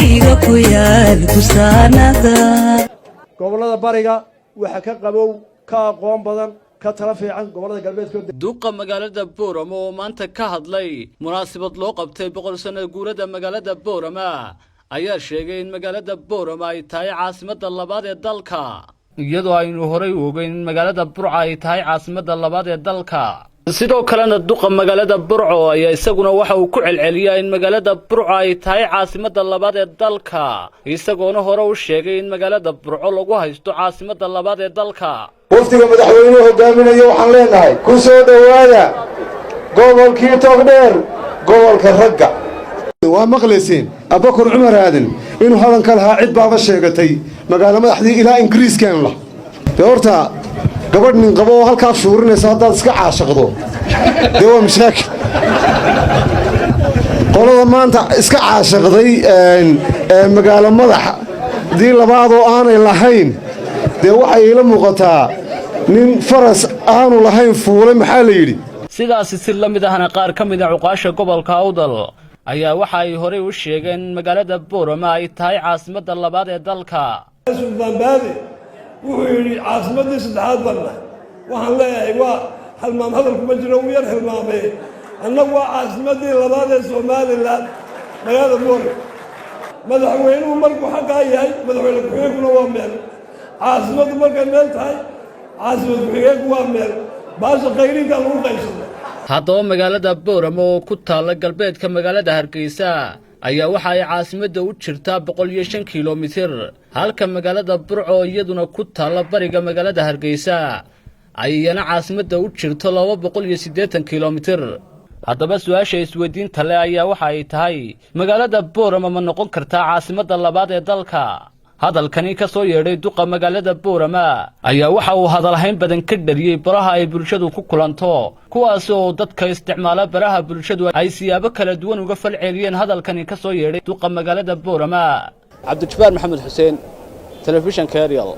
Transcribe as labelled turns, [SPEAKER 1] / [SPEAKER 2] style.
[SPEAKER 1] Geyigayga ku yaal bustaanada.
[SPEAKER 2] Gobollada bariga waxa ka qabow, ka aqoon badan, ka tala fiican gobollada galbeedka.
[SPEAKER 3] Duqa magaalada Boorama oo maanta ka hadlay munaasabad loo qabtay 100 sano guurada magaalada Boorama ayaa sheegay in magaalada Boorama ay tahay caasimadda labaad ee dalka, iyadoo aynu horay u ogeyn in magaalada Burco ay tahay caasimadda labaad ee dalka. Sidoo kalena duqa magaalada Burco ayaa isaguna waxa uu ku celceliyaa in magaalada Burco ay tahay caasimadda labaad ee dalka, isagoona hore u sheegay in magaalada Burco lagu haysto caasimadda labaad ee dalka.
[SPEAKER 4] Wafdiga madaxweynuhu hogaaminayo waxaan leenahay, ku soo dhowaada gobolkii Togdheer, gobolka ragga. Waa maqlayseen Abakar Cumar Aadan inuu hadalka lahaa, cid baaba sheegatay magaalo madaxdii ilaa Ingiriiskan lah. Dee horta gabadh nin qabo oo halkaa shuurinaysa haddaad iska caashaqdo, dee waa mashaakil. Qolada maanta iska caashaqday magaalo madaxa dii labaadoo aanay lahayn, dee waxay iila muuqataa nin faras aanu lahayn fuulay. Maxaa la yidhi?
[SPEAKER 3] Sidaasi si la mid ahna qaar ka mid a cuqaasha gobolka Awdal ayaa waxa ay horey u sheegeen in magaalada Boorama ay tahay caasimadda labaad ee dalka.
[SPEAKER 5] Suldaan Baade wuxuu yidhi caasimaddii saddexaad baan nahay. Waxaan leeyahay waa halmaam, hadalkuma jiro, uu yar hilmaamee. Annagu waa caasimaddii labaad ee Somaliland magaalada Boorama. Madaxweynuhu markuu xaggaa yahay, madaxweyne ku-xigeenkuna waa meel. Caasimaddu markay meel tahay, caasimad ku-xigeenku waa meel. Baasha qayrinkaa lagu qaybsado.
[SPEAKER 3] Haddaba magaalada Boorama oo ku taalla galbeedka magaalada Hargeysa ayaa waxa ay caasimadda u jirtaa 105 kilomitir, halka magaalada Burco, iyaduna ku taalla bariga magaalada Hargeysa, ay iyana caasimadda u jirto 280 kilomitir. Haddaba su-aasha isweydiinta leh ayaa waxa ay tahay, magaalada Boorama ma noqon kartaa caasimadda labaad ee dalka? Hadalkani ka soo yeedhay duqa magaalada Boorama ayaa waxa uu hadalhayn badan ka dhaliyey baraha ay bulshadu ku kulanto, kuwaas oo dadka isticmaala baraha bulshadu ay siyaabo kala duwan uga falceliyeen hadalkani ka soo yeedhay duqa magaalada Boorama. Cabdijabaar Maxamed Xuseen, telefishanka Eryal.